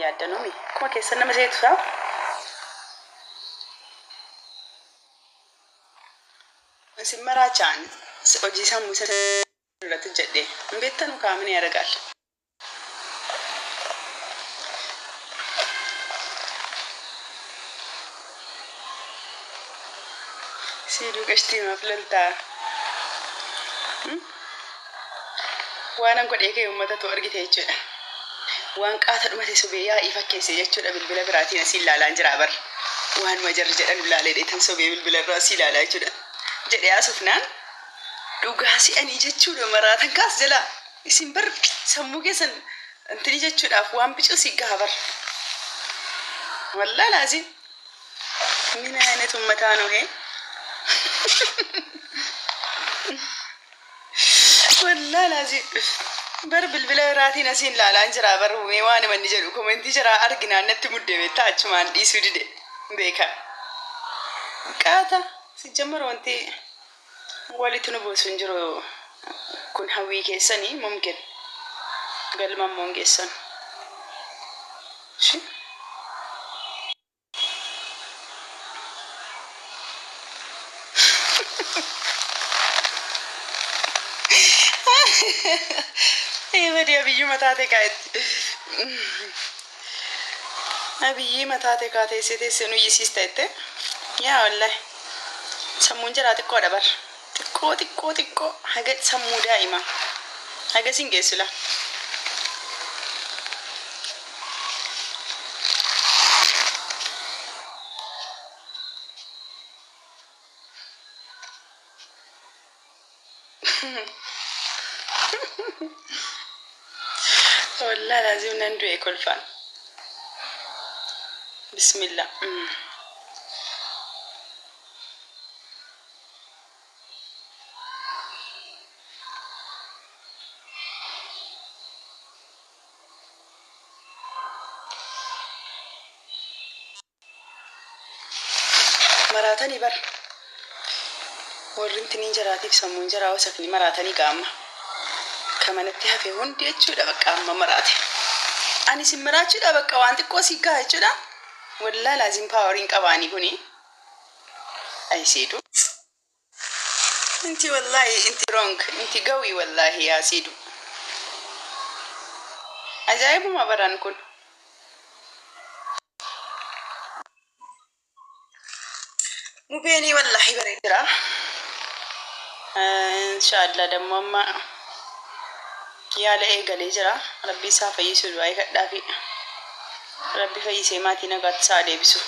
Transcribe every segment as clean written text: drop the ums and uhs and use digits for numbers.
yaaddanumi. Akkuma keessan nama seetu saa. Isin maraachaan hojii sammuu isa irratti jedhe hin beektanu kaamini argaal. Siiduu qashtii maaf loltaa? Waan an godhee ka'e uummatatu argite jechuudha. Waan qaata dhumate sobee yaa'ii fakkeesse jechuudha bilbila biraatiin asii ilaalaan jira bar. Waanuma jarri jedhan ilaalee dheetan sobee bilbila irraa asii ilaalaa jechuudha. Jedhee haasofnaan dhugaa si'anii jechuudha maraatan kaas jalaa. Isin bar sammuu keessan intini jechuudhaaf waan bicuu si gaha bar. Wallaa laazim. Min aynet ummataa nu hee. Wallaa laazim. Bar bilbila biraatiin asiin ilaalaan jira bar mee waan manni jedhu komentii jira arginaan natti mudde beektaa achumaan dhiisuu dide beeka. Qaata sijjammar wanti walitti nu buusu hin jiru kun hawwii keessanii mumkin galma immoo hin geessan. Shi. Ee badii abiyyuu mataa ta'e kaa'etti. Abiyyii mataa ta'e kaa teessee teessee nu iyyisiista jette. Yaa wallahi. Sammuun jaraa xiqqoodha bar. Xiqqoo xiqqoo xiqqoo haga sammuu daa'imaa. Hagas hin geessu laa. Wallahi laazim nan du'e kolfaan. Bismillah. Maraatanii bar. Warri intiniin jaraatiif sammuun jaraa wasakni maraatanii gaama. Ka manatti hafe hundi jechuudha bakka amma maraate. Ani isin maraachuudha bakka waan xiqqoo si gaha jechuudha. Wallaa laazim paawariin qabaanii kuni. Ay siidu. Inti wallahi inti wrong inti gawi wallahi yaa siidu. Ajaa'ibuma baran kun. Mubeenii wallahi bareedira. Inshaallah dammoo amma yaala eegalee jira. Rabbi isaa fayyisu du'aa kadhaafi. Rabbi fayyisee maatii nagaatti isaa deebisu.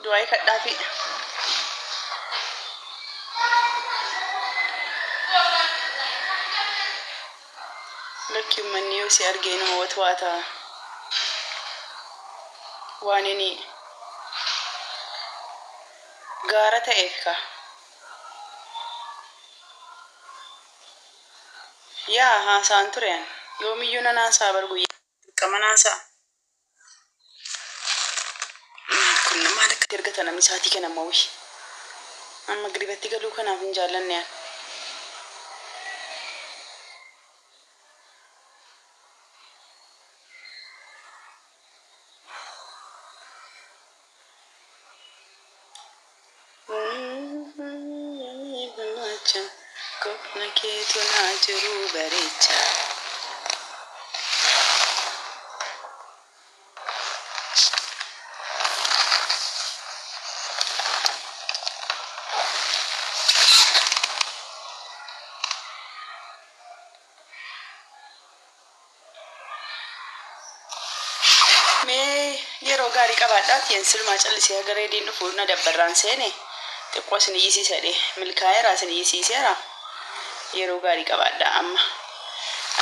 Du'aa kadhaafi. Lakki uummanni yoo si arge inuma watwaata. Waan inni gaara ta'eef ka. Yaa haasa'an ture an. Yoomiyyuu nan haasa'a bar guyyaa. Dirqama haasa'a. Kun maal akka ergata namni sa'aatii kana ammoo wii. Amma giribatti galuu kanaaf hin jaallanne an. Qofna keetu naa jiruu bareecha. Mee yeroo gaarii qabaadhaa tiyan silumaa callisee haga reediin dhufu na dabbarraan seene xiqqoo isin iyyisiisa jedhee milkaa'eera isin iyyisiiseera yeroo gaarii qabaadhaa amma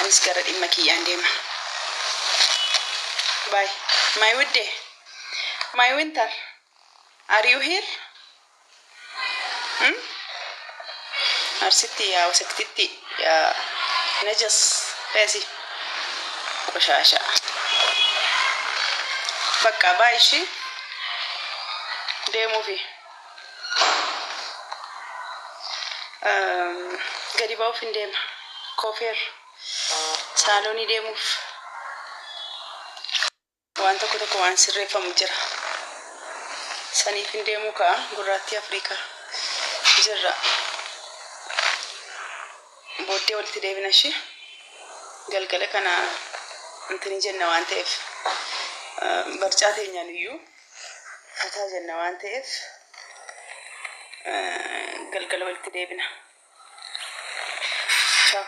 anis gara dhimma kiyyaan deema. Bye. My wudde. My winter. Are you here? Hmm? Arsitti yaa wasaktitti yaa najas feesi qoshaasha. Bakka baa ishii deemuufi. Gadi ba'uuf hin deema. Koofeer saaloonii deemuuf waan tokko tokko waan sirreeffamu jira. Saniif hin deemuu ka'a gurraattii Afrikaa jirra. Booddee walitti deebina ishee galgala kana intini jenna waan ta'eef, barcaa teenyaan iyyuu fataa jenna waan ta'eef, galgala walitti deebina. Ciao.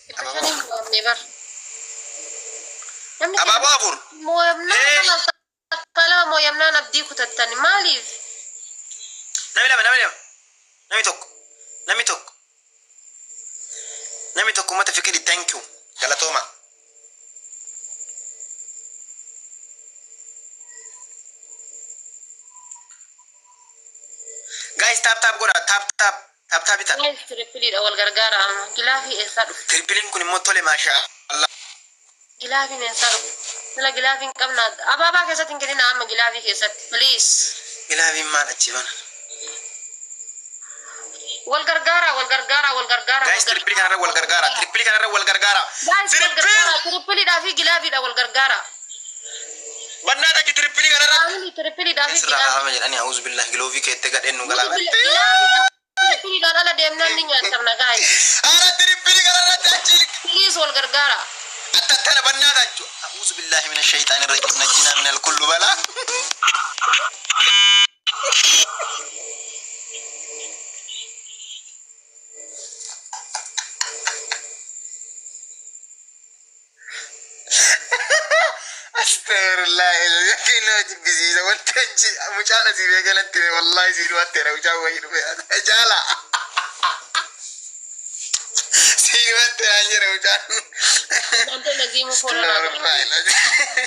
500n mo'amne bar. Namni Abaaboo afur. Mo'amnaan Ee. kana takka lama mo'amnaan abdii kutattan maaliif? Namni lama, namni lama. Namni tokko. Namni tokko. Namni tokko. Uummata fiqiri, thank you. Galatooma. Guys, tap tap godha, tap tap tap tap itan. Guys, tripleiidha, wal gargaara amma. Gilaafii eessaa dhufe? Tripleiin kun immoo tole, maashaa Allah. Gilaafiin eessaa dhufe? Sila gilaafiin qabna. Abaabaa keessatti hin kennina amma, gilaafii keessatti. Please. Gilaafiin maal achi bana? Wal gargaara, wal gargaara, wal gargaara. Guys, triple kanarra wal gargaara. Triple kanarra wal gargaara. Guys, wal Triple. gargaara. Tripleiidhaa fi gilaafiidha, wal gargaara. Bannaa dhaqi triple kanarra. Family, tripleiidhaa fi Sirraa gilaafii. kaafame jedhanii, a'uuzu billahi, giloofii keettee gadheen nu galaafatti. Gilaafiidhaa tripleiidhaan ala deemnaan ni nyaatamna, guys. Haala triple kanarratti achi. Please, wal gargaara. Attattana bannaa tachu. A'uuzu billahi mina shayxaani rajim, najjinaa minal kullu balaa. Astaghfirullah, nama jibbisiisa wanta achi mucaan asii beekalatti, wallahi sii dhumatteera, mucaan wayii dhufe jaala sii dhumatteera hin jedhe mucaan. Wanta naziimu follow naa godhi. Astaghfirullah.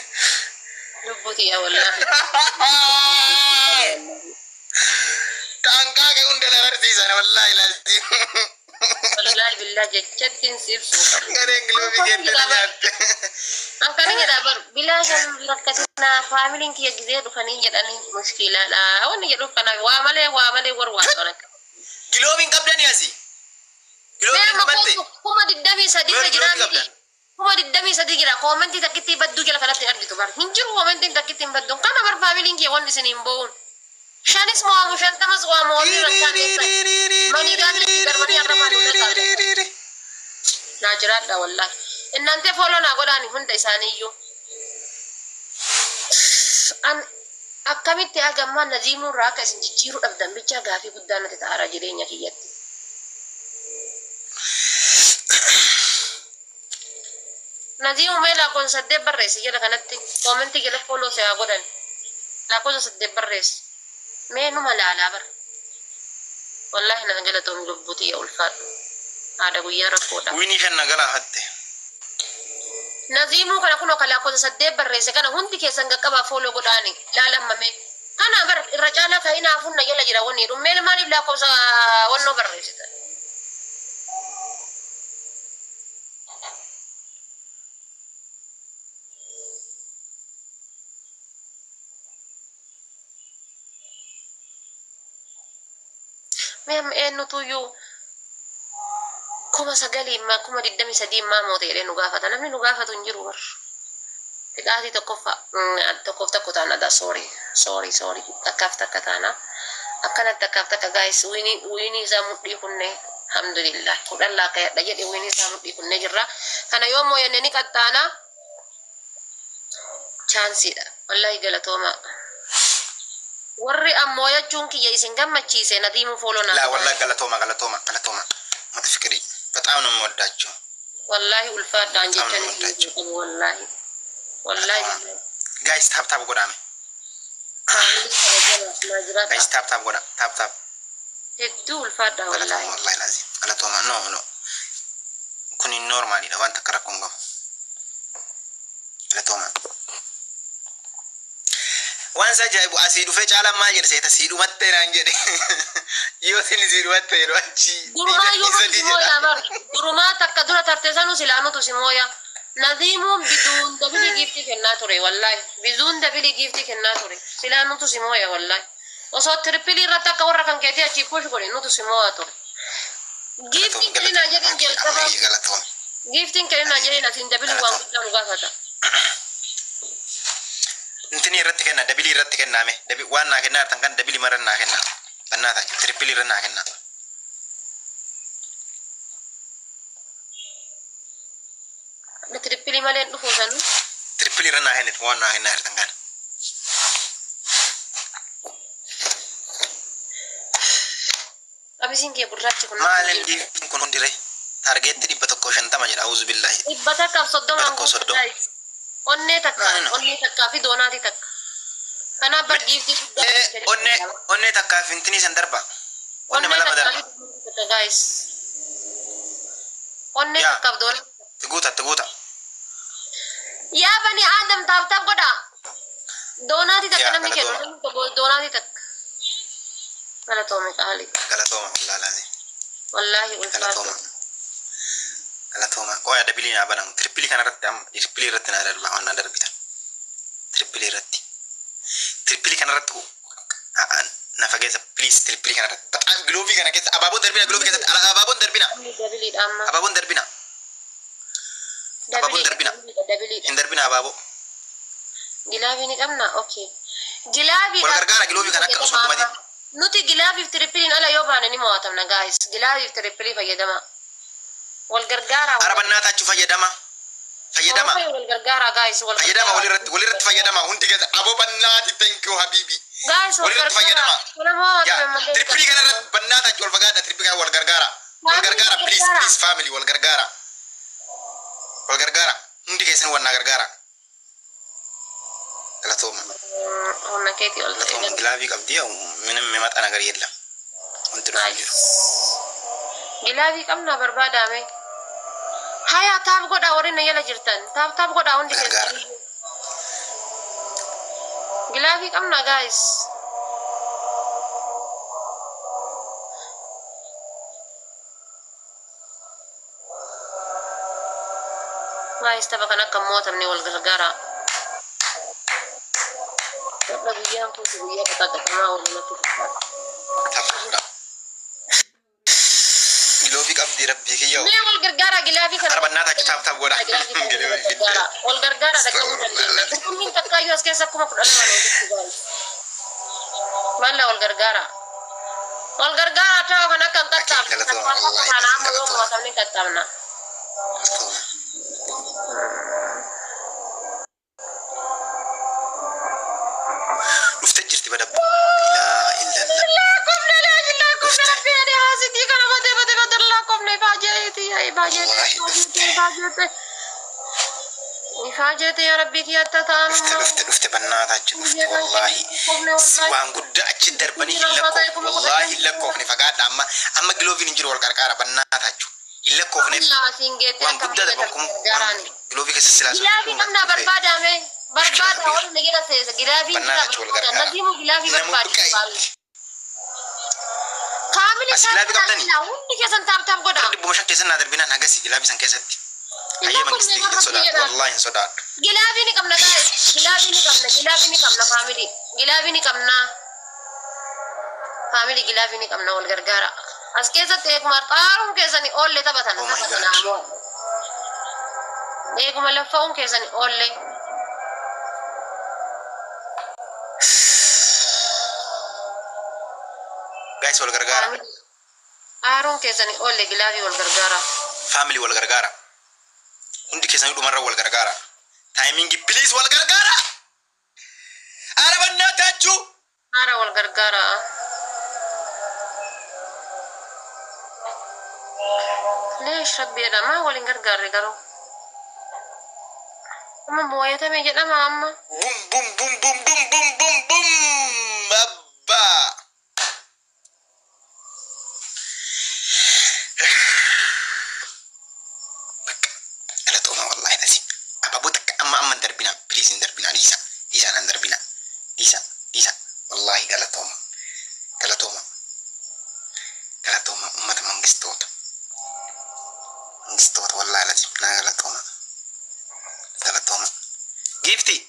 Lubbuti yaa wallaahi. Taanqaaqe hunda na barsiisan, wallahi laazim. Wallaahi billaa jechattiin si ibsuu qabu. Gareen giloofii keettee nyaatte. Akkana jedha bar, bilaashan rakkatinaa, familyn kiyya gizee dhufanii jedhanii mushkilaadha. Wanni jedhuuf kanaaf waa malee, waa malee war waa tola. Giloofiin qabdanii asii. Mee Giloofiin amma qabatte. kootu 23,000 irra jira Giloofii miti. qabdan. 23,000 jira. Commentii takkitti badduu jala kanatti hin argitu bar. Hin jiru commentiin takkitti hin baddu. Kana bar familyn kiyya wanni isin hin bo'uun. Shanis mo'amu, 50s mo'amu, warri rakkaan keessa. Manii gaafii itti darbanii arrabaan hunda ta'a. Naa jiraadha wallaahi. Innantee follow naa godhaani hunda isaaniiyyuu. An akkamitti haga ammaa Naziimuu irraa akka isin jijjiiruu dhabdan bichaa gaafii guddaa natti ta'aara jireenya kiyyatti. Naziimu, mee lakkoofsa 8 barreessi jala kanatti. Commentii jala follow si haa godhan. Lakkoofsa 8 barreessi. Mee numa laalaa bara. Wallaahi na galatoomi, lubbuu tiyya, ulfaadhu. Haadha guyyaa rakkoodha. Winii shan na galaafatte. Naziimuu kana kunoo ka lakkoofsa 8 barreesse kana hundi keessan qaqqabaa, follow godhaani laalamma mee. Kana bar irra caalaa ka hinaafuun na jala jira wanni jedhu. Mee maaliif lakkoofsa wannoo barreessita? Mee amma eenyutuyyuu 9,000 maa 23,000 maa moote jedhee nu gaafata? Namni nu gaafatu hin jiru bar. Qixaatii tokkoffaa tokkoof tokko taana da, sorry, sorry, sorry, takkaaf takka taana, akkanatti takkaaf takka. Guys, winii winii isaa mudhii kunne, alhamdulillah, 10 laakkayadha jedhe, winii isaa mudhii kunne jirra. Kana yoo mooyanne ni qaxxaana, chanceiidha. Wallahi galatooma warri ammoo jechuun kiyya isin gammachiise, Nadiimuu follow naa Laa godhaa. wallahi galatooma, galatooma, galatooma. Mata fikirii. በጣም ነው የምወዳቸው። Wallahi ulfaadhaan በጣም ነው jechan የምወዳቸው። isin qabu, wallahi, wallahi. Guys, tap tap godhaame. Family kabajama naa jiraadha. Guys, tap tap godha, tap tap. Hedduu ulfaadha Galatooma. Wallahi. Wallahi laazim galatooma. No, no, kun normalidha, waan takka rakkoon qabu. Galatooma. Waan isa ajaa'ibu asii dhufee caalaan maal jedhe seeta? Sii dhumattee naan jedhe. Yoo isin sii dhumatte jedhu achi Durumaa iyyuu nuti 23 si mooyaa jedha. bar. Durumaa takka dura tarte sanuu silaa nutu si mooyaa. Naziimuun biduun double gift kennaa ture wallaahi. Biduun double gift kennaa ture. Silaa nutu si mooya wallaahi. Osoo triple irratti akka warra kan keetii achii push godhe nutu si moo'a ture. Giftiin kenninaa jedhin jalqaba. Galatoom. Giftiin kenninaa jedhin asiin double waan guddaa nu gaafata. Intini irratti kenna, double irratti kennaame. Waan naa kennaa jirtan kan double mara naa kenna. Bannaa ta'a, triple irra naa kenna. Triple malee hin dhufuu sanu. Triple irra naa kennitu waan naa kennaa jirtan kana. Qabisiin kee gurraachi kun. Maalin giiftiin kun hundire? Targetti 150 jedha, auzu billahi. 130. 130. Onnee takka, Maali no? onnee takkaa fi doonaatii takka. Kanaaf bar giiftii guddaa. Onnee onnee takkaa fi intinii san darba. Onnee Onnee lama takkaa darba. fi doonaatii takka, guys. Onnee Yaa. takkaaf doonaatii takka. Itti guuta, itti guuta. Yaa bani Aadam, tap tap godhaa. Doonaatii takka Yaa, namni kennu galatooma. namni tokko doonaatii takka. Galatoome qaali. Galatooma wallaalaati. Wallaahi ulfaatu. Galatooma. Galatooma. Qoya double naa banamu. Triple kanarratti amma triple irratti naa darba waan naa darbita. Triple irratti. Triple kanarratti na fageessa, please, triple kanarratti. Ba'aan glove kana keessa abaaboon darbina, glove keessatti abaaboon darbina. Doubleiidha amma. Abaaboon darbina. Abaaboon darbina. Doubleiidha. Hin darbina abaaboo. Glove ni qabna? Okay. Gloveiidha. Wal gargaara glove kana akka osoo dhumatiin. Nuti gloveiif tripleiin ala yoo baane ni mo'atamna, guys. Gloveiif triple fayyadama. Wal gargaara. Arabannaa taachuu fayyadama. Fayyadama. Wal gargaara, guys. Wal Fayyadama gargaara. Walirratti walirratti fayyadama hundi keessa aboo bannaati, thank you habibi. Guys, wal Walirratti gargaara. Fayyadama. Kana mo'atame Yaa malee. Triple kanarratti bannaa taachuu wal fagaadha, triple kana wal gargaara. Wal Family gargaara, wal please gargaara. Please, family, wal gargaara. Wal gargaara. Hundi keessan wal naa gargaara. Galatooma. Humna keetii ol ta'e. Galatooma, glove qabdi ምንም የሚመጣ ነገር የለም። Wanti dhufu hin jiru. Glove qabna barbaadame. Haya, tap godhaa warri na jala jirtan. Tap tap godhaa hundi Gargaara. keessan. Glove qabna, guys. Guys, tapha kan akka mo'atamne wal gargaara. Har'a guyyaan kun guyyaa qaxaqaxamaa walumatti fakkaata. Tap godhaa. Glove qabdi rabbii kiyya. Mee wal gargaara glove kana. Arbannaa taachuu tap tap godhaa. Glove kana wal gargaara. Wal gargaara, dhaqqabuu dandeenya. Qurxummiin takkaayyuu as keessa 12,000 oolti, guys. Malla wal gargaara. Wal gargaara ta'u kan akka hin qaxxaamne. Galatooma, wallahi, Kana amma yoo galatooma. mo'atamne hin qaxxaamna. Galatooma. Dhuftee jirti badabba. Ilaa illallah. Lakkoofne lakkoofne rabbi ani haasitii kana batee batee batee lakkoofne ifaajeeti ifaajeeti Wallahi dhufte. ifaajeeti ifaajeeti yaa rabbii kiyyatta ta'an. Dhufte, dhufte, dhufte, bannaa taachi dhufte wallaahi. Waan guddaa achi darbanii hin lakkoofne wallaahi, hin lakkoofne, fagaadha amma amma gloveiin hin jiru, wal qarqaara bannaa taachu hin lakkoofneef. Asiin geettee Waan akka guddaa darban kun gargaaraani. Glove keessa silaa Glove qabnaa barbaadame barbaada warri nagina seesa gloveiin Bannaa jira taachu wal barbaada gargaara. Naziimu glove Namoonni barbaada. buqqa'e. Kaamili As glove qabdanii? hundi keessan tap tap godha. 500 keessa naa darbinaan hagasi glove san keessatti. Hayyee mangistii hin sodaadhu wallaahi, hin sodaadhu. Glove ni qabna, guys. Glove ni qabna, glove ni qabna, family. Glove ni qabna. Family, glove ni qabna, wal gargaara. As keessatti eeguma xaaruun keessanii oollee taphatan. Oh my taphatan God. ammoo. Eeguma laffa'uun keessanii oollee. Guys, wal gargaara. Family. Aaruun keessanii oollee glove wal gargaara. Family, wal gargaara. Hundi keessanii dhumarra wal gargaara. Timing please, wal gargaara. Arabannaa taachuu. Haara wal gargaara. Leesh rabbi jedhama waliin gargaarre garuu. Amma mooyatame jedhama amma. Bum bum bum bum bum bum bum bum. Abbaa. Bakka galatooma wallaahi nasi. Abaaboo takka amma amma hin darbinaa. Please, hin darbinaa, dhiisa. Dhiisaan hin darbinaa. Dhiisa, dhiisa. Wallaahi galatooma. Galatooma. Galatooma uummata mangistoota. Mangistoota wallaahi nasi naa galatooma. Giiftii.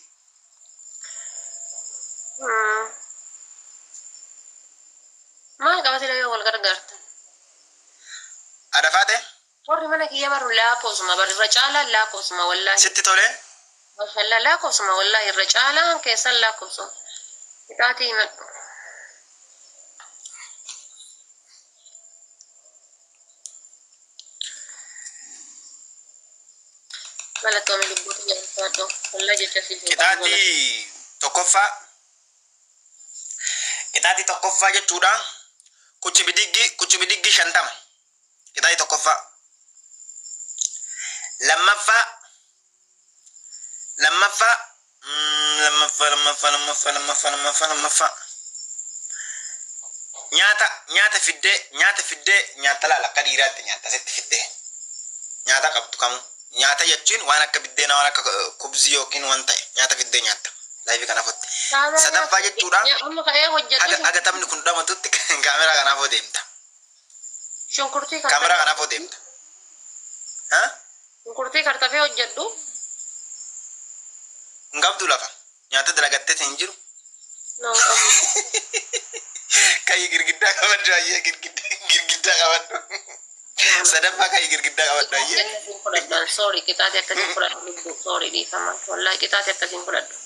Maal qaba sila yoo wal gargaartan? Adafaate. Warri mana kiyya baru lakkoofsuma bar irra caalaan lakkoofsuma wallaahi. Sitti tolee. Mashallah, lakkoofsuma wallaahi, irra caalaan keessan lakkoofsuma. Qixaatii himadhu. Galatoomi, lubbuutu jaalladhu. Wallaahi jecha siif hin qabu. Qixaatii tokkoffaa. Qixaatii tokkoffaa jechuudha. Kuchi bidiggi, kuchi bidiggi 50. Qixaatii tokkoffaa. Lammaffaa. Lammaffaa. Lammaffaa, lammaffaa, lammaffaa, lammaffaa, lammaffaa, lammaffaa. Nyaata fiddee nyaata laala, akka dhiiraatti nyaata sitti fiddee. Nyaata qabdu kamuu. Nyaata jechuun waan akka biddeenaa, waan akka kubzii yookiin waan ta'e nyaata fiddee nyaatta. Live kanaaf otti. Sadaffaa jechuudha. Amma ka'ee hojjedhu. Haga taphni kun dhamatutti kaameraa kanaafoo deemta. Shunkurtii Kaameraa kartafee. Kanaafoo deemta. Ha? Shunkurtii kartafee hojjedhu. Hin qabdu lafa. Nyaata dalagattee hin jiru. Naan qabu. Kayi girgiddaa qabadhu, ayyee, girgiddaa qabadhu. Sadaffaa kayi girgiddaa qabadhu, ayyee. Akkasiin fudhadhu. Sorry, qixaatii akkasiin fudhadhu, lubbuu. Sorry, dhiifama. Wallaahi qixaatii akkasiin fudhadhu.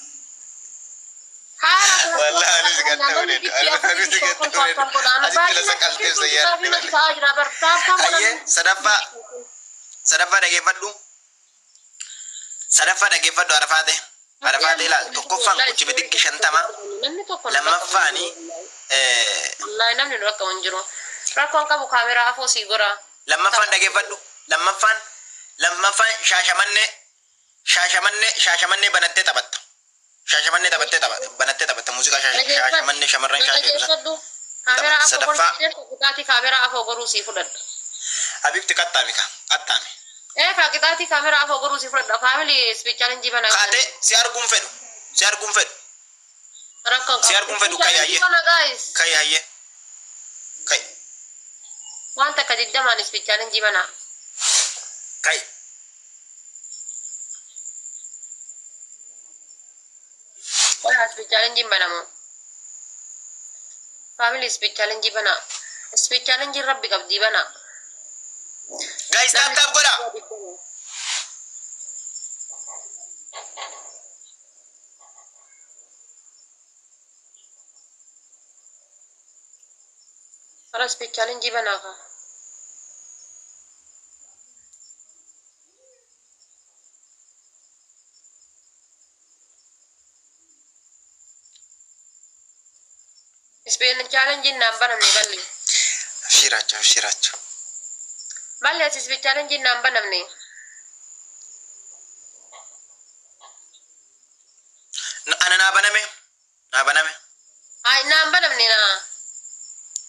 Wallaahi anis gadda bareedu. Anis gadda bareedu. Asitti lasa qalteessa yaadde malee. Ayyee, sadaffaa, sadaffaa dhageeffadhu. Sadaffaa dhageeffadhu, Arafaate. Arafaate, ilaal, tokkoffaan kuchi bidiggi 50. Namni tokko nu Lammaffaani Wallaahi namni nu rakkamu hin jiru. Rakkoon qabu, kaameraa afoo sii gora. Lammaffaan dhageeffadhu. Lammaffaan Shaashamannee banattee taphatta. Shaashamannee taphattee taphatta. Banattee taphatta. Muuziqaa Shaashamannee shamarran shaashee jedhu. Dhageeffadhu. Kaameraa afoo Sadaffaa. goruu, qixaatii kaameraa afoo goruu sii fudhadha. Habibti, qaxxaami ka. Qaxxaami. Ee kaa, qixaatii kaameraa afoo goruu sii fudhadha. Family, speed challenge bana. Kaatee si arguun fedhu. Si arguun fedhu. Rakkoon Si arguun fedhu, kayi hayyee. Bana, guys. Kayi hayyee. Kayi. Waan takka 20n speed challenge bana. Kayi. Wala speed challenge banamu. Family, speed challenge bana. Speed challenge rabbi qabdii bana. Guys, tap tap godha. Wala speed challenge bana ka. Speed challenge naan banamne, balli. Abshiraachuu, abshiraachuu. Balli, ati speed challenge naan banamne. Ana naa baname. Naa baname. Ay, naan banamne naa.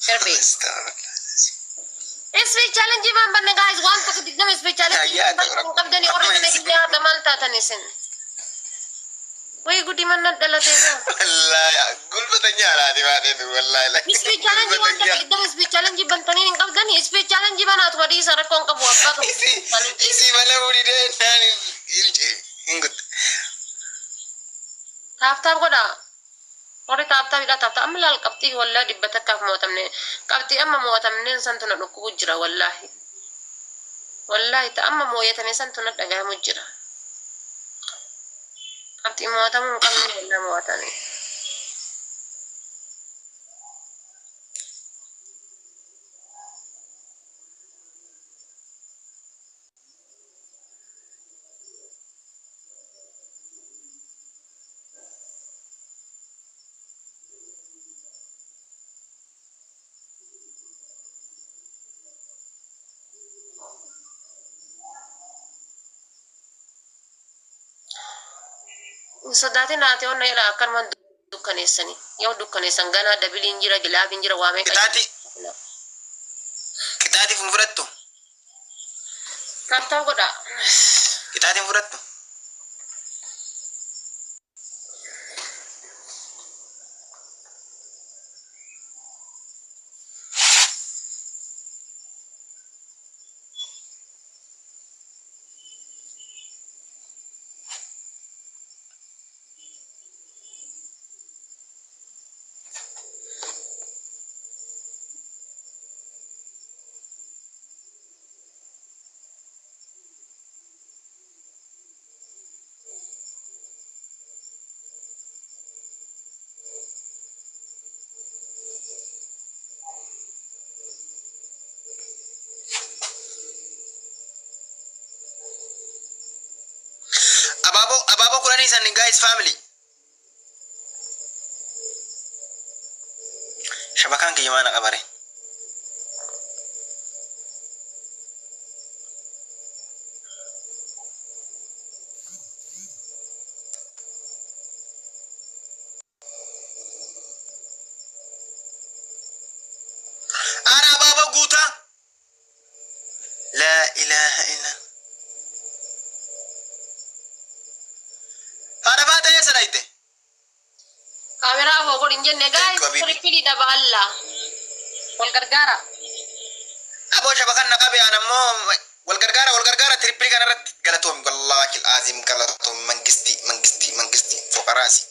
Sharbe. Speed challenge maan banne, guys? Waan tokko 20 speed challenge Ayyaa, hin qabdanii warri mana kiyyaa hadha maal taatan isin? Way gudi manna dhalatee jira. Wallaahi gulbata nyaaraati baatee, wallaahi. Speed challenge waan takka 20 speed challenge bantanii hin qabdanii. Speed challenge banaatuma dhiisa, rakkoon qabu, abbaa qabu. Isi malee muudidee naan hin gutte. Tap tap godha. Warri tap tapidha, tap tap amma laal. Qabxii wallaahi 100f mo'atamne. Qabxii amma mo'atamneen santu na dhukkubu jira, wallaahi. Wallaahi ta amma mooyatame santu na dhagahamu jira. Qabxii mo'atamuu hin qabne wallaahi mo'atame. Hin sodaatin, haati onna jedha, akkanumaan dukkaneessanii. Yoo dukkaneessan ganaa doubleiin jira, gloveiin jira, waa meeqa. Qixaatii. Qixaatiif hin fudhattu. Tap tap godha. Qixaatiin fudhattu. keessan, guys, family. Shabakaan kiyya maana qabare. Ara abaaboo guutaa. Laa ilaaha illa. Haadha baata eessa dhayte? Kaameraa koo godhin jenne. Thank Guys, you, Habibi. Triple dha ba'alla. Wal gargaara. Aboo, shabakaan na qabe. An ammoo wal gargaara, wal gargaara triple kanarratti. Galatoomi, wallaahi aziim, galatoomi. Mangisti, mangisti, mangisti, foqaraasi,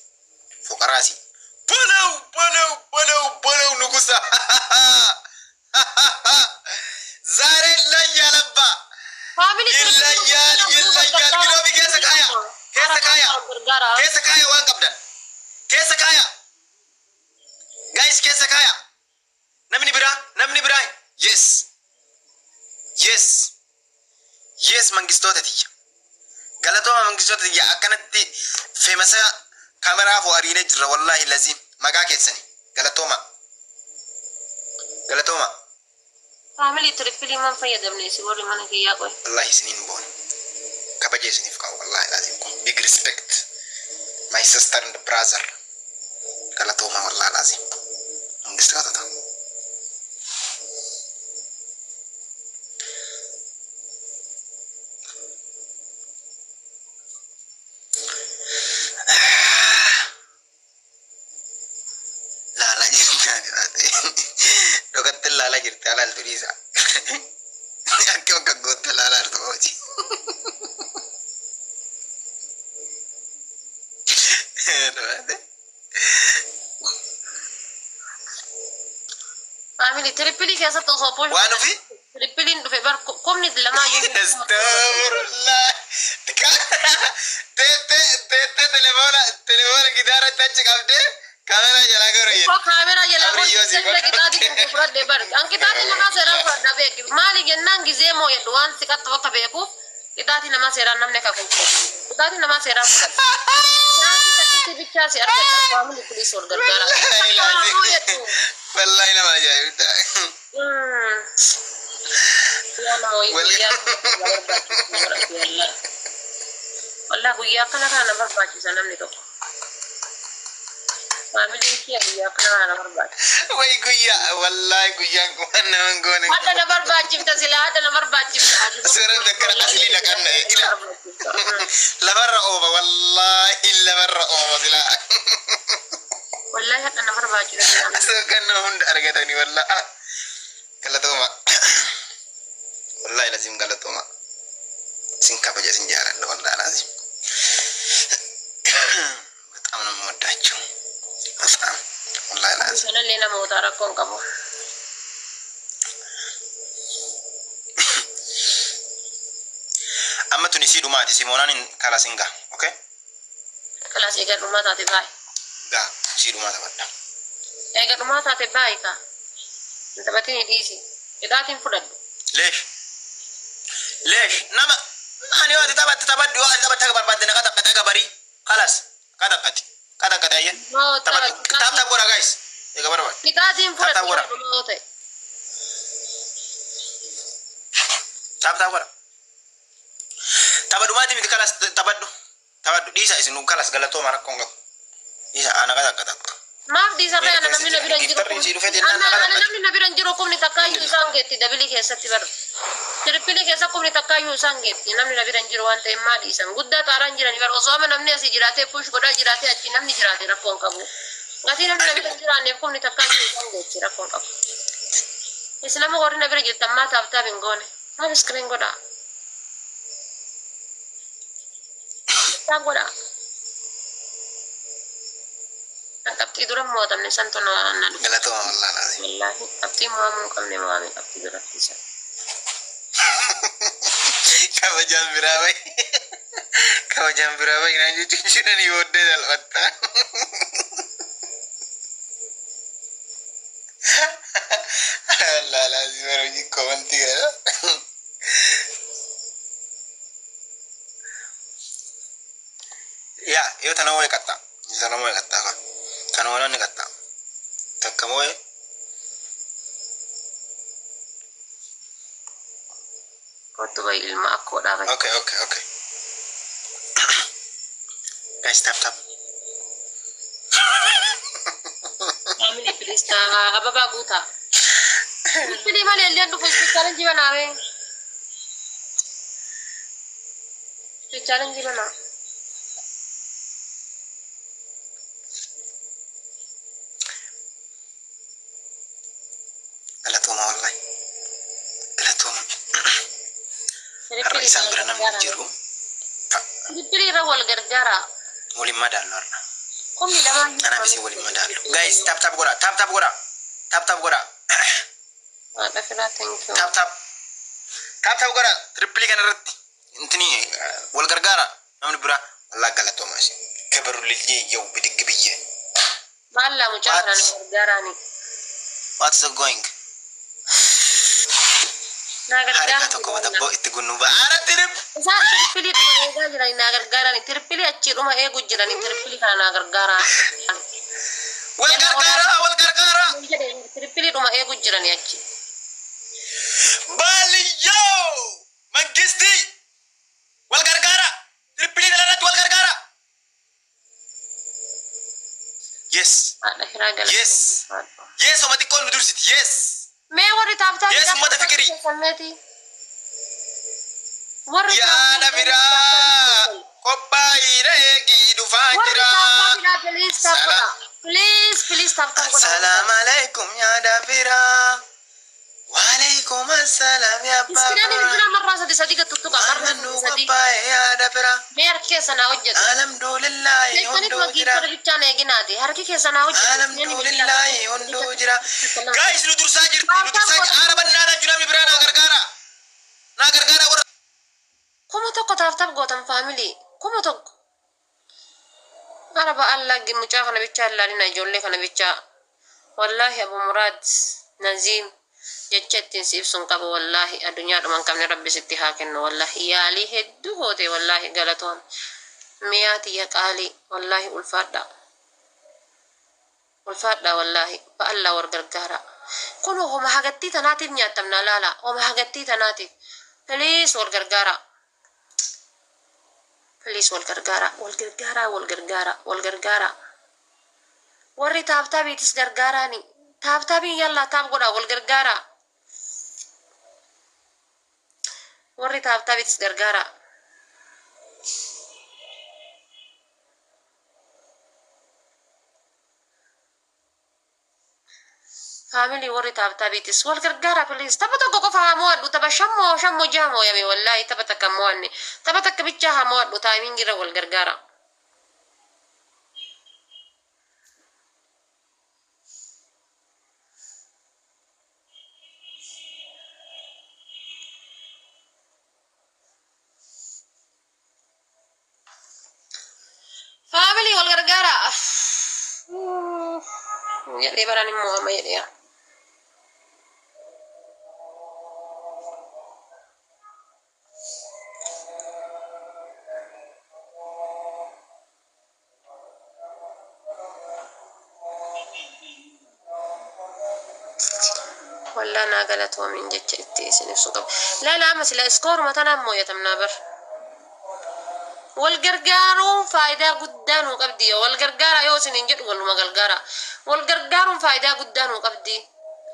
foqaraasi. በለው በለው በለው በለው፣ ንጉሳ ዛሬ ይለያል አባ። Family. ይለያል፣ ይለያል። Glove keessa kaaya, keessa kaaya, keessa kaaya, waan qabdan keessa kaaya, guys, keessa kaaya. Namni biraa, namni biraa. Yes, mangistoota tiyya, galatooma, mangistoota tiyya. Akkanatti feemasa kaameraa foo ariinee jirra. Wallaahi laziim, maqaa keessani galatooma, galatooma. Family, triple man fayyadamne si warri mana kiyyaa qoy. Wallahi isiniin boona, kabaja isiniif qabu. Wallahi laziim kun big respect, my sister and brother. Galatooma, wallahi laziim, mangistoota ta'a. Laalaa jirti, ani taate dhokatte laalaa jirti, alaaltu dhiisa. Akka bakka gootte laalaa jirtu hojii. Taate. Family, triple keessatti osoo push Waan ofii? Tripleiin dhufe bar kumni lamaa iyyuu. Astagfirullah. Teettee teettee telefoona gitaaratti achi qabdee kaameraa jalaa gara Koo jedhe. kaameraa jalaa Abriyyoo si godhe, qixaatii kun fudhadhe bar. An qixaatii namaa seeraan fudhadha beeki. Maali jennaan gizee moo jedhu waan si qaxxu akka beekuuf qixaatii namaa seeraan namni akka kun qixaatii namaa seeraan fudhadha. Chance takkitti bichaa si argata. Family, please, wal gargaara. Wallahi Moo jedhu. wallahi nama ajaa'ibda. Guyyaa nama wayii guyyaa kana barbaachisa wallahi. Wallahi guyyaa kana kana na barbaachisa namni tokko. Familyn kiyya guyyaa kana kana na barbaachisa. Way guyyaa, wallahi guyyaan kun waan nama hin goone. Hadda na barbaachifta sila, hadda na barbaachifta. Seeraan akkana aslii naqanna ila. Lafarra oofa, wallahi lafarra oofa sila. Wallahi hadda na barbaachifta. Asoo kan nama hunda argatanii, wallahi. Galatooma. Wallahi lazim galatooma. Isin kabaja, isin jaaladha, wallahi lazim. በጣም ነው የምወዳቸው። በጣም wallahi lazim. Sanallee namoota rakkoon qabu. Amma tuni sii dhumaati, Simoonaan hin kalas hin gaa. Okay? Kalaas, eega dhumaa taate baay'ee. Gaa, sii dhumaa taphadha. Eega dhumaa taate baay'ee kaa. Hin taphatin, dhiisi. Qixaatiin fudhadhu. ليش؟ ليش؟ Nama ani yoo ati taphatte taphadhu, yoo ati taphatte akka barbaadde naqa taphate akka barii. خلاص qataqqati qataqqati ayya. Moo Taphadhu. Tap tap godha, guys. Eega barbaade. Qixaatiin Tap tap fudhadhu godha. dhumaa yoo ta'e. Tap tap godha. Tapha dhumaati miti, خلاص, taphadhu. Taphadhu, dhiisa isin, خلاص, galatooma, rakkoon qabu. Dhiisa ana qataqqata. Maaf dhiisarree? Ana namni na bira hin jiru. Giftarri isii dhufee jennaan Ana naqa ana taphate. namni na bira hin jiru, kumni takkaayyuu isaan geetti double keessatti bar. Triple keessa kumni takkaayyuu isaan geetti, namni na bira hin jiru waan ta'eef maa dhiisan? Guddaa xaaraan jirani bar. Osoo amma namni asii jiraatee push godhaa jiraatee achi namni jiraate rakkoon qabu. Gatii namni na bira hin jiraanneef kumni takkaayyuu isaan geetti, rakkoon qabu. Isin nama warri na bira jirtan maa tap tap hin goone? Maaf screen godhaa? Tap godhaa. Kan qabxii dura mo'atamne santu na dhufe. Galatooma, wallahi lazim. Wallahi qabxii mo'amuu hin qabne, mo'ame qabxii duratti isa. Kabajaan biraa bahi. Kabajaan biraa bahi naan jechuun jiranii booddee salphatta. Wallahi lazim hojii komantii kana. Yaa. Kana moo'e qattaa ka. Kanuma namni qattaa. Takka moo'e. Kottu bayi ilma akkoodhaa bayi. Okay. Guys, tap tap. Family please taa ababaa guutaa. Triple malee illee dhufu speed challenge banaame. Speed challenge banaa. Galatooma wallahi. Galatooma. Har'a isaan bira namni hin jiru. Triple irra wal gargaara. Waliin madaallu har'a. Kumni lamaa. Anaaf isin waliin madaallu. Guys, tap tap godha. Tap tap godha. Tap tap godha. Haadha firaa, thank you. Tap tap. Tap tap godha. Triple kana irratti. Intini wal gargaara. Namni biraa wallah galatooma isin. Kabaru liljee yoo bidiggi biyye. Maallaa mucaa kana nu gargaaraani. What's the going? Naa Harka gargaara. tokko matabboo itti gunnu ba'aara tirip. Isaan triple dhuma eegaa jirani, naa gargaarani. Triple achii dhuma eegu jirani, triple kana naa gargaara. Wal gargaara, wal gargaara. Triple dhuma eegu jirani achi. Baaliyyoo! Mangistii! Wal gargaara! Triple kana irratti wal gargaara! Yes! Haadha firaa galata. Yes! Yes, oma xiqqoon nu dursiti. Yes! Mee warri tap tap Yes, ummata fikirii. Keessanneeti. Warri Yaada biraa qophaa'ii eegii dhufaa Warri jira. tap tap please tap godha. Please, please tap tap godha. Assalamu alaikum yaada biraa. Waalaikum assalam yaa abbaa Iskiriin biraa. bilbila marraa sadi sadi gattutuqa marraa Waan nu sadi sadi. qophaa'e yaada biraa. Mee harki keessa naa hojjetu. Alhamdulillahi Keessanituma hunduu jira. giiftoota bichaan eeginaati. Harki keessa naa hojjetu. Alhamdulillahi hunduu jira. Guys, nu dursaa jirti. Nu dursaa jirti. Aara bannaadha jiru, namni biraa naa gargaara. Naa gargaara warra. 1000 tap tap gootan, family, 1000. Araba Allah, mucaa kana bichaa ilaalina, ijoollee kana bichaa. Wallaahi Abu Muraad Naziim, jecha ittiin si ibsuun qabu, wallaahi addunyaadhuma hin qabne rabbi sitti haa kennu. Wallaahi yaalii hedduu goote, wallaahi galatoon miyaa tiyya qaalii, wallaahi ulfaadha, ulfaadha, wallaahi ba'allaa war gargaara. Kun homa hagattii tanaatiif nyaatamna laala, homa hagattii tanaatiif. Please wal gargaara, please wal gargaara, wal gargaara, wal gargaara, wal gargaara. Warri tap tapiitis gargaaraani. Tap tapiin yallaa tap godha, wal gargaara. Warri tap tapiitis gargaara. Family, warri tap tapiitis wal gargaara, please. Tapha tokko qofa haa mo'adhu. Tapha shammoo shammoo jaha mooyame, wallaahi tapha takka mo'anne. Tapha takka bichaa haa mo'adhu, timing irra wal gargaara. Family, wal gargaara. Jedhee baraan immoo amma jedhee. Wallaa naa galatoomin, jecha itti isin ibsu qabu. Laala amma sila scoruma tanaan moo'atamnaa bar. Wal gargaaruun faayidaa guddaa nuu qabdi. Wal gargaara yoo isin hin jedhu, waluma gargaara. Wal gargaaruun faayidaa guddaa nuu qabdi.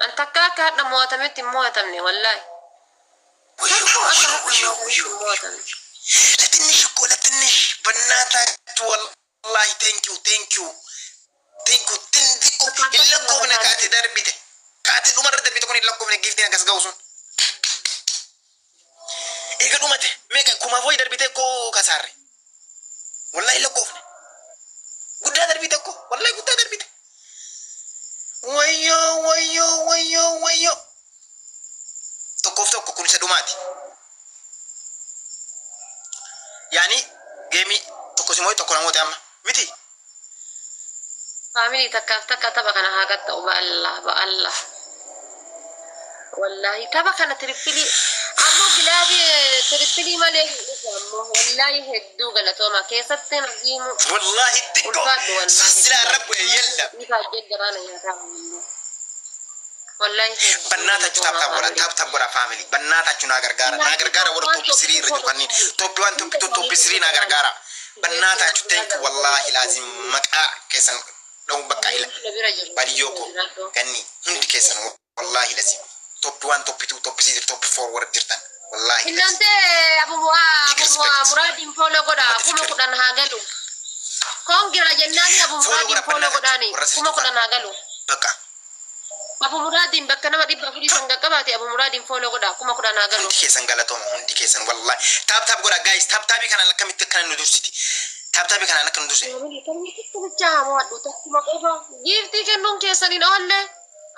An takka akka hadha mo'atametti hin mo'atamne, wallaahi. Takka akka hadha mo'atametti hin mo'atamne. ለትንሽ እኮ ለትንሽ በእናታችሁ ወላሂ thank you, thank you, thank you. Xiqqoo hin lakkoofne kaati darbite, kaati dhumarra darbite kun hin lakkoofne. Giftiin akkas ga'u sun eega dhumate meeqa kumaaf wayi darbite koo kasaarre. Wallahi hin lakkoofne, guddaa darbite ko, wallahi guddaa darbite. Wayyoo, wayyoo, wayyoo, wayyoo! 1-1. Kun isa dhumaati. Yaani game tokko si moo'e, tokko namoota amma miti. Family, 1-1 tapha kana haa qaxxa'u, ba'allah, ba'allah. Wallaahi tapha kana triple ammoo glove triple malee hin dhufu. Ammoo wallaahi hedduu galatooma keessatti naziimu. Wallahi xiqqoo Ulfaadhu wallaahi. Silaa rabbu yella. Ifaajjee garaana nyaataa. Wallaahi hedduu በእናታችሁ galatooma tap tap godha. Family. Tap tap godha family. በእናታችሁ naa gargaara, naa gargaara. Warra top three irra jiru kanneen top one, top two, top three naa gargaara በእናታችሁ. Thank, wallahi laazim maqaa keessan dha'uun bakka ila Bira jiru. Badiyyoo koo ganni hundi keessan, wallahi lazim, top one, top two, top three, top four warra jirtan, wallahi lazim. Innante Abu Big respect. Muraadiin follow godha. Uummata kuma fikir. 10 haa galu. Congra jennaani Abu Follow Muraadiin godha follow በእናታችሁ godhaani warra kuma sirriitu 10 haa galu. በቃ Abu Muraadiin bakka nama 400 san qaqqabaate. Abu Muraadiin follow godha, 10,000 haa galu. Hundi keessan galatooma, hundi keessan wallahi. Tap tap godha guys. Tap tapii kanaan akkamitti akkana nu dursiti? Tap tapii kanaan akka nu dursite. Bichaa haa mo'adhu takkuma qofa. Giiftii kennuun keessan hin oolle,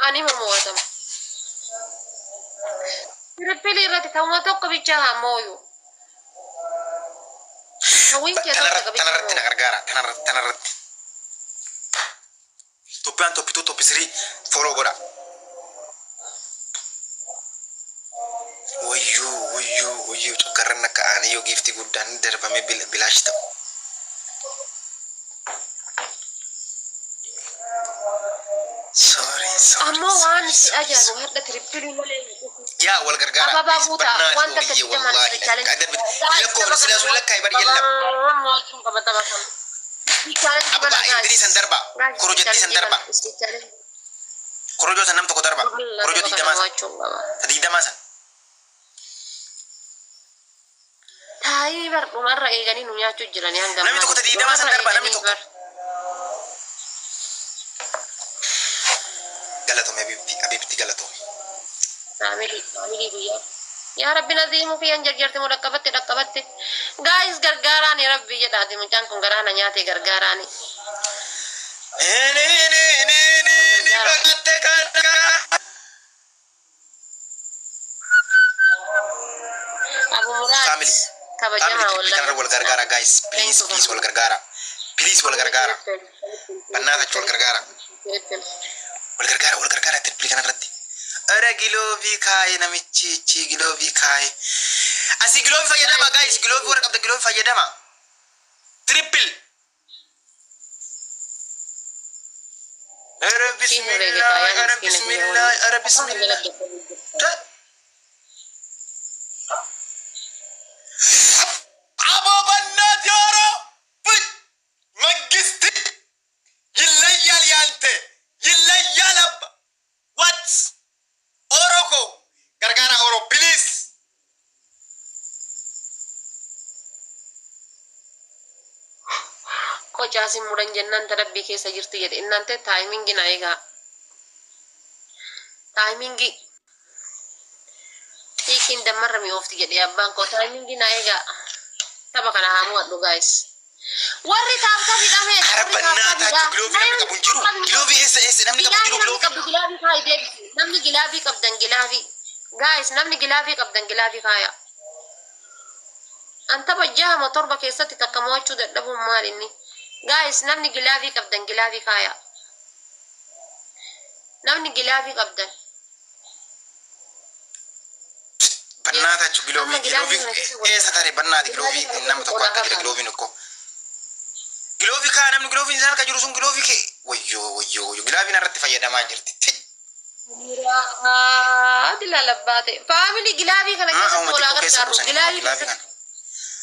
ani ma mo'atama. Triple irratti ta'uma tokko bichaa haa mooyu. Hawwiin kee tokko Tanarratti bichaa tanarratti na mooyu. Gargaara tanarratti tanarratti. Top one, top two, top three follow godha. Wayyuu wayyuu wayyuu, cukkarran akka aanee yoo giiftii guddaan darbamee bilaash ta'u. Sorry, sorry. Ammoo waan si ajaa'ibu har'a triple malee hin dhufu. Yaa wal gargaara. Ababaa guutaa Bannaa waan takka horiyyee jamaan wallaahi. Challenge. Lakkoofsa silaa sun lakkaa'e bari yella. Ababaa indirii san darba. Korojottii san darba. Korojoo san nam tokko darba. Korojoo 20 san. 20 san. Taayii bar dhumarra eeganii nu nyaachuu jiranii hanga Namni tokko 20 san darba, namni tokko. Galatoomi Abibti, Abibti galatoomi. Family, family guyyaa. Yaa Rabbi naziimu kiyyan jarjarte moo dhaqqabatte dhaqqabatte. Guys, gargaaraani Rabbi jedhaati, mucaan kun garaana nyaate, gargaaraani. Ni ni ni ni ni baqatte kana. Abu Muraad Family. kabajamaa Family, triple wallahi. kanarra wal gargaara guys. Please, please wal gargaara. Please wal gargaara. በእናታችሁ wal gargaara. Wal gargaara, wal gargaara triple kanarratti. Ara glove kaaye namichi ichi glove kaaye. Asii glove fayyadama guys. Glove warra qabda glove fayyadama. Triple. Ara bismillah, ara bismillah, ara bismillah. አቦ በእናትህ ኧረ መንግስት ይለያል፣ ያንተ ይለያል። አባ what ኦሮኮ gargaara oro, please. Qocaasin muran jennaan tarabbii keessa jirti jedhe innante. Timing na eegaa, timing xiiqiin dammarra mi'oofti jedhe abbaan koo. Timing na eegaa, tapha kana haa mo'adhu guys. Warri tap tap hidhamee ኧረ በእናታችሁ glove namni qabu hin jiru. Glove eessa eessa namni qabu hin jiru namni glove. Qabdu glove kaayi deebisi. Namni glove qabdan glove, guys, namni glove qabdan glove kaaya. An tapha jahama torba keessatti takka mo'achuu dadhabuun maal inni? Guys, namni glove qabdan glove kaaya. Namni glove qabdan. በእናታችሁ glove Amma glove glove kana keessa eessa tare በእናትህ glove nama tokko akka jira gloveiin እኮ glove kaa namni gloveiin isaan harka jiru sun glove kee. Wayyoo wayyoo wayyoo, gloveiin irratti fayyadamaa jirti. Ati lalabbaate. Family, glove kana Maa keessatti uuma walaa xiqqoo keessa gargaaru. buusanii Glove glove keessatti. kana.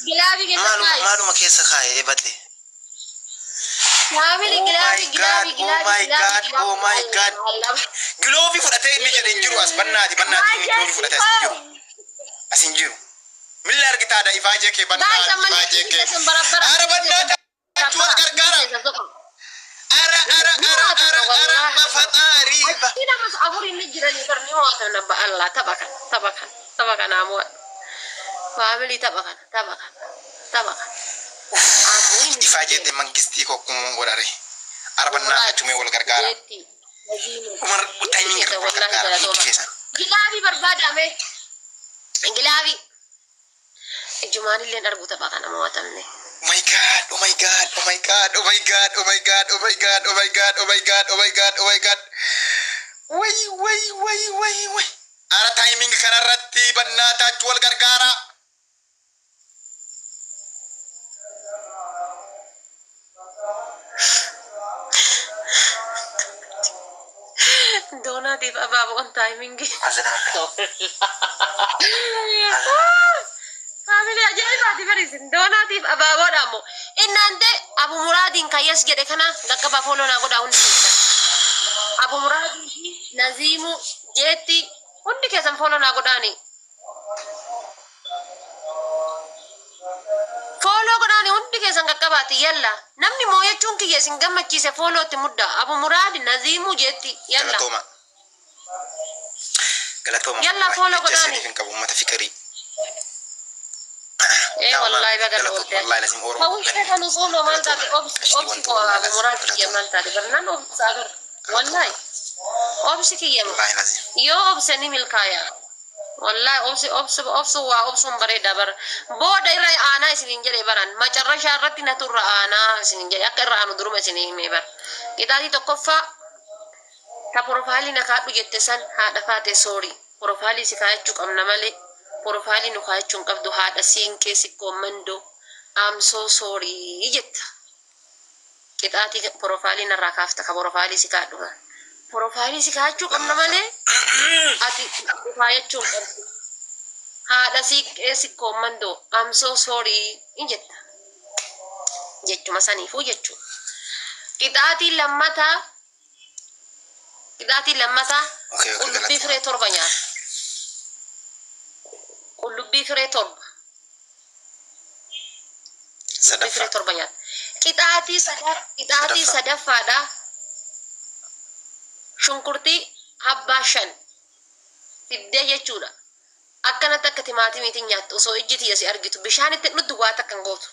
Glove keessatti Maaluma guys. Maaluma keessa kaayee badde. Family, Oh glove, my glove, God, oh glove, my glove, God, oh my God. Glove fudhatee inni jedhe hin jiru as bannaati bannaati inni glove fudhatee as hin jiru. As hin jiru. Milla argitaadha ifaajee kee Guys, bannaati ammallee ifaajee kee. keessan barabbara. Ara bannaati wal gargaara. Ara ara ara ara ara mafaxaarii. Achi namas afur inni jiranii bar ni mo'atan abba Allah. Tapha kana, tapha kana, tapha kana mo'adhu. Family, tapha kana, tapha kana, tapha kana. Ifaajee mangistii kokkumoon godhare. Ara bannaati chumee wal gargaara. Umar timing irra wal gargaara hundi keessan. Glove barbaadame. Glove. Ijumaan illee argu tapha kana mo'atamne. Oh my God, oh my God, oh my God, oh my God, oh my God, oh my God, oh my God, oh my God, oh my God, oh my God. Way, way, way, way, way. Ara timing kanarratti bannaataachuu wal gargaara. Doonaatiif abaaboon timing. Azinaallee. Family ajaa'ibaati bariisin. Doonaatiif abaaboodha ammoo. Innaante Abu Muraadiin kayyas jedhe kana qaqqabaa, follow naa godhaa hundi keessan. Abu Muraadii fi Naziimu jeetti hundi keessan follow naa godhaani. Follow godhaani hundi keessan qaqqabaati, yalla. Namni mooyachuun kiyya isin gammachiise followtti mudda. Abu Muraadi, Naziimu jeetti, yalla. Galatooma. Galatooma. Yalla, follow Jecha godhaani. isiniif hin qabu, uummata fikirii. Ee wallahi, baga oolte. Wallahi lazim Oromoo. Hawwishee kan usuuloo maal taate, obsi obsi koo Abu Muraad kiyya maal taate barnaan obsa agar. Wallahi obsi kiyya Wallahi lazim. yoo obse ni milkaaya. Wallahi obsi obsi obsu waa obsuun bareeda bara. Booda irra aanaa isiniin jedhe baran macarrashaa irratti natu irra aanaa isiniin jedhe, akka irra aanu duruma isinii himee bara. Qixaatii tokkoffaa, ta profile na kaadhu jette san, haadha faate, sorry, profile si kaayachuu qabna malee profile nu kaayachuu hin qabdu. Haadha siinqee sikkoo mandoo, I'm so sorry jetta. Qixaatii profile narraa kaafta, ka profile si kaadhu kan. Profile si kaayachuu qabna malee ati nu kaayachuu hin qabdu. Haadha siiqqee sikkoo mandoo, I'm so sorry in jetta. Jechuma saniifuu jechuudha. Qixaatii lammataa, qixaatii lammataa, Okay, qullubbii galatooma. firee 7 nyaata. Qullubbii firee 7. Qullubbii firee Sadaffaa. 7 nyaata. Qixaatii Sadaffaa. sadaffaadha. Shunkurtii abbaa 5 fiddee jechuudha. Akkanatti akka timaatimiitiin nyaattu osoo ijji tiyya si argitu bishaan itti dhuddu waa takka hin gootu.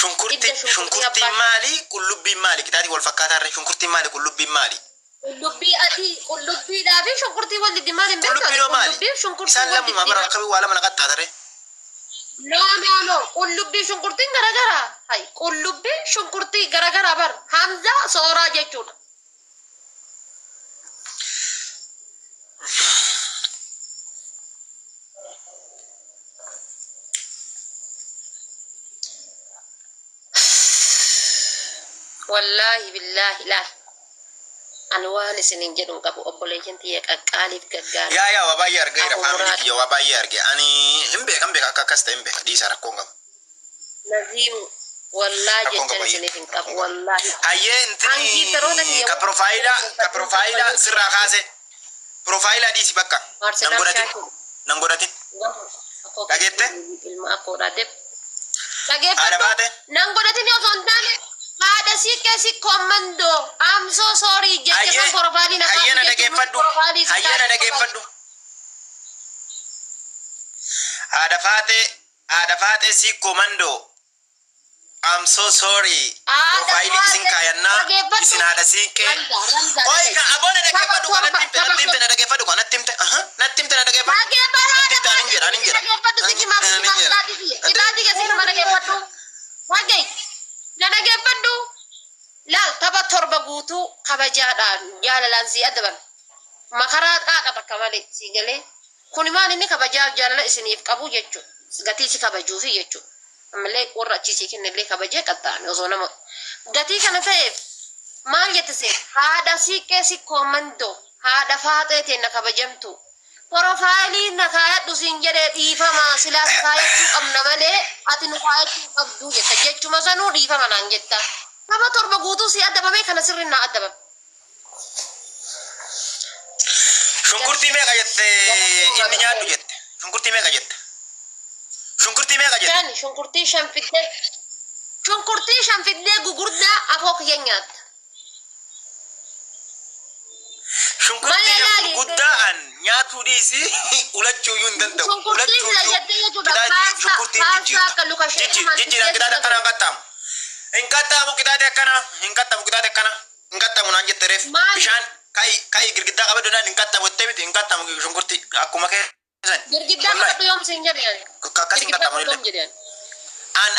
Shunkurtii Hidda shunkurtii shunkurtiin abbaa maali? Qullubbiin maali? Qixaatii wal fakkaataa irra shunkurtiin maali? Qullubbiin maali? Qullubbii adii, qullubbiidhaa fi shunkurtii wal diddi maal hin beektu Qullubbiin ati? hoo maali? Qullubbii fi shunkurtii Isaan wal lamuma bara diddi. akkamii waa lama naqaxxaatare? No, no, no. Qullubbii shunkurtiin garagara. Hay, qullubbii shunkurtii garagara bar. Hamza sooraa jechuudha. Wallaahi billaahi laal. Ani waan isiniin jedhu hin qabu, obboleeyyan tiyya qaqqaaliif gaggaarii. Yaa yaa, waa baay'ee argeera. Abu Family Muraad. kiyya waa baay'ee arge. Ani hin beeka, hin beeka, akka akkas ta'e hin beeka. Dhiisa, rakkoon qabu. Naziimu, wallaahi Rakkoon jechan qabu. isiniif hin qabu wallaahi. Hayyee. Hangiifaroota Intini kiyya ka profile ka profile sirraa kaase. Profile dhiisi bakka. Nan Maarselaan godhatin. shaakii. Nan godhatin. Dhageette? Ilma akkoodhaa deeb. Haadha Dhageeffadhu. baate? Nan godhatin osoo hin taane, haadha siiqqee sikkoo mandoo, I'm so sorry jecha Hayyee san profile na hayyee, na kaadhu jechuun dhageeffadhu. profile si Hayyee, na kaadhu. dhageeffadhu. Haadha faatee, haadha faatee sikkoo mandoo. I'm so sorry. Haadha Profile isin faatee kaayannaa dhageeffadhu. isin haadha siiqqee. Ramza, Ramza, Oi dhaga'i. ka aboona Tapha dhageeffadhu kan 7 natti himte, tapha natti himte, na dhageeffadhu kan natti himte, aha, natti himte, na dhageeffadhu. Dhageeffadhu. Natti Haadha himte, anin jedha, anin jedha. Dhageeffadhu, si himaa si Anin himaa jedha. qixaatii kiyya. Qixaatii kiyya si hima, dhageeffadhu. Dhaga'i. Na dhageeffadhu. Laal, tapha 7 guutuu kabajaadhaan jaalalaan si adaban. Makaraa qaaqa takka malee si galee. Kuni maal inni kabajaaf jaalala isiniif qabu jechuudha. Gatii si kabajuufi jechuudha. Ammallee warra achii sii kennellee kabajee qaxxaame osoo nama gatii kana ta'eef maal jette seet, haadha siiqqee sikkoo mandoo, haadha faaxee teenna kabajamtu, profile na kaayadhu siin jedhee, dhiifama, silaa si kaayachuu qabna malee ati nu kaayachuu hin qabdu jetta, jechuma sanuu dhiifama naan jetta. Tapha 7 guutuu si adabame kana sirri naa adabame. Shunkurtii meeqa jette inni nyaadhu jette? Shunkurtii meeqa jette? Shunkurtii meeqa jette? 5, shunkurtii 5 fiddee, shunkurtii 5 fiddee gugurdaa afoo kiyya nyaatta. Shunkurtii Malee 5 laali. gurguddaa an nyaatuu dhiisi, ulachuu iyyuu hin danda'u. Shunkurtii Ulachuu sila iyyuu jettee jechuudha. qixaatii Paastaa shunkurtiin paastaa jijjiirta. akka luka ishee Jijjiiraan qixaata akkana hin qaxxaamu. Hin qaxxaamu qixaate akkana, hin qaxxaamu qixaate akkana. Hin qaxxaamu naan jette reef. Maali? Bishaan ka'i ka'i, girgiddaa qabadhu naan hin qaxxaamu jettee miti, hin qaxxaamu shunkurtii akkuma keessan. Girgiddaa Wallahi. qabadhu yoom siin jedhe ani? Akkas hin Girgiddaa qaxxaamu qabadhu illee. yoom jedhe ani?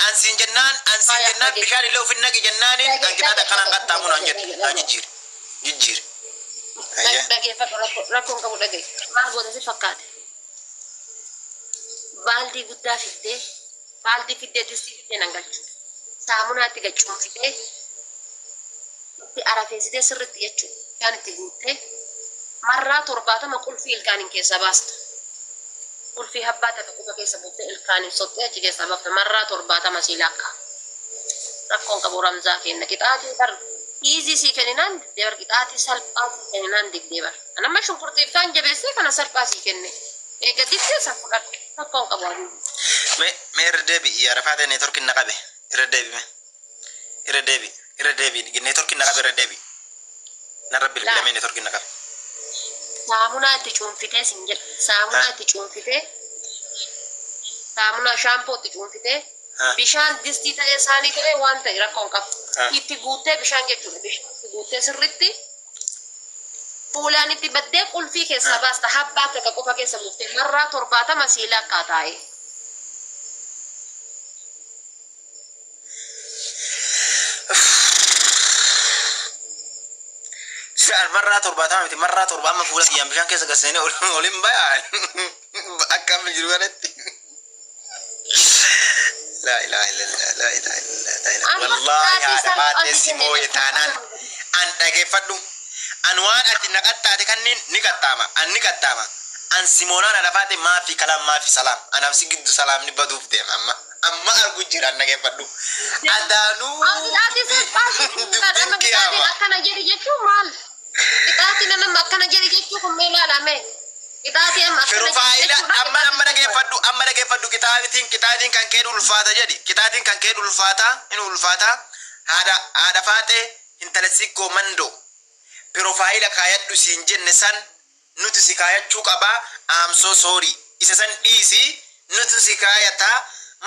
An siin jennaan, an siin Haya, jennaan dhagee. bishaan illee ofin naqi jennaaniin an qixaata akkana hin qaxxaamu naan jette. Naa jijjiiri. Jijjiiri. Hayyee. Dhageeffadhu, rakkoon qabu, dhagaye. Maal goota si fakkaate? Baaldii guddaa fiddee, baaldii fiddee, distii fiddee nan galchu. Saamunaatti gacuunfitee Itti arafeessitee sirriitti jechuudha. Bishaan itti guuttee marraa 70 qulfii ilkaaniin keessaa baasta. Qulfii habbaa takka quba keessa buuftee ilkaaniin soxxee achi keessaa baafta. Marraa 70 sii lakka. Rakkoon qabu Ramzaa kenna. Qixaatii bar easy sii kenninaan diddee bar, qixaatii salphaa sii kenninaan diddee bar. Anamma shunkurtiif kaan jabeessee kana salphaa sii kenne. Eega diddee san fudhadhu. Rakkoon qabu habiibi. Mee mee irra deebi'i yaa Rafaatee, networkiin na qabe. Irra deebi mee. Irra deebi, irra deebi, networkiin na qabe, irra deebi. Narra bilbilamee networkiin na qabe. Saamunaa itti cuunfitee sin jedha. Saamunaa itti cuunfitee, saamunaa shaampoo itti cuunfitee, bishaan distii ta'ee saanii ta'ee waan ta'e rakkoon qabu. Itti guuttee bishaan jechuudha. Bishaan itti guuttee sirritti fuulaan itti baddee qulfii keessaa baasta. Habbaa takka qofa keessa buuftee marraa 70 sii lakkaa taa'ee. Bishaan marraa 70 miti, marraa 7 amma fuula kiyyaan bishaan keessa gasseenee ol olin bayaa akka amma jiru kanatti. Laa ilaaha illallah, laa ilaaha illallah, laa ilaaha. Amma Wallaahi qixaatii haadha salphaa baatee si si kenne mooye taanaan an dhageeffadhu. An waan ati na qaxxaate kanneen ni qaxxaama. An ni qaxxaama. An simoonaan haadha baate maafi kalaam maafi salaam. Anaaf si giddu salaamni baduuf deema amma. Amma argu jira, an dhageeffadhu. Adaanuu Qixaatii salphaa si kenne. dubbiin Amma qixaatiin qiyaama. akkana jedhi jechuun maal? Qixaatiin amma akkana jedhi jechuun kun mee ilaalame. Qixaatii amma akkana jedhi Profaayila jechuudha. amma amma dhageeffadhu, amma dhageeffadhu. Qixaatiin kan kee ulfaata jedhi. Qixaatiin kan kee ulfaata, inni ulfaata. Haadha Faaxee intala sikkoo mandoo profaayila kaayadhu siin jenne san nuti si kaayachuu qabaa. I'm so sorry, isa san dhiisi, nuti si kaayataa,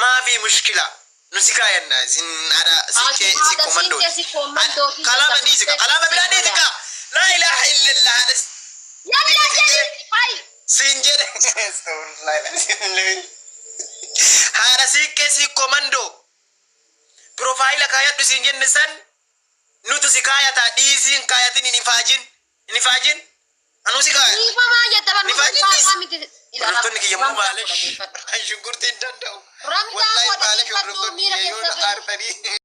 maafi mushkila, nu si kaayanna sin haadha sikkee Haadha sikkoo mandooti. Siiqqee sikkoo mandooti. Kalaama dhiisi ka, kalaama biraa dhiisi ka. Laa ilaaha illallah, haadha Yalla jedhi hay. siin jedhe. Haadha siiqqee sikkoo mandoo profaayila kaayadhu siin jenne san nutu si kaayataa, dhiisiin kaayatin, hin ifaajin, hin ifaajin, anuu si kaaya. Dhiifamaa jette bar. Ni Nuti faajin salphaa miti. Hordoftoonni kiyya immoo Ramzaa maalish koo dhaggeeffadhu. an shunkurtii hin danda'u. Ramzaa Wallaahi koo maalish dhaggeeffadhu hordoftoonni miira kiyya yoo keessa na galu. aartanii.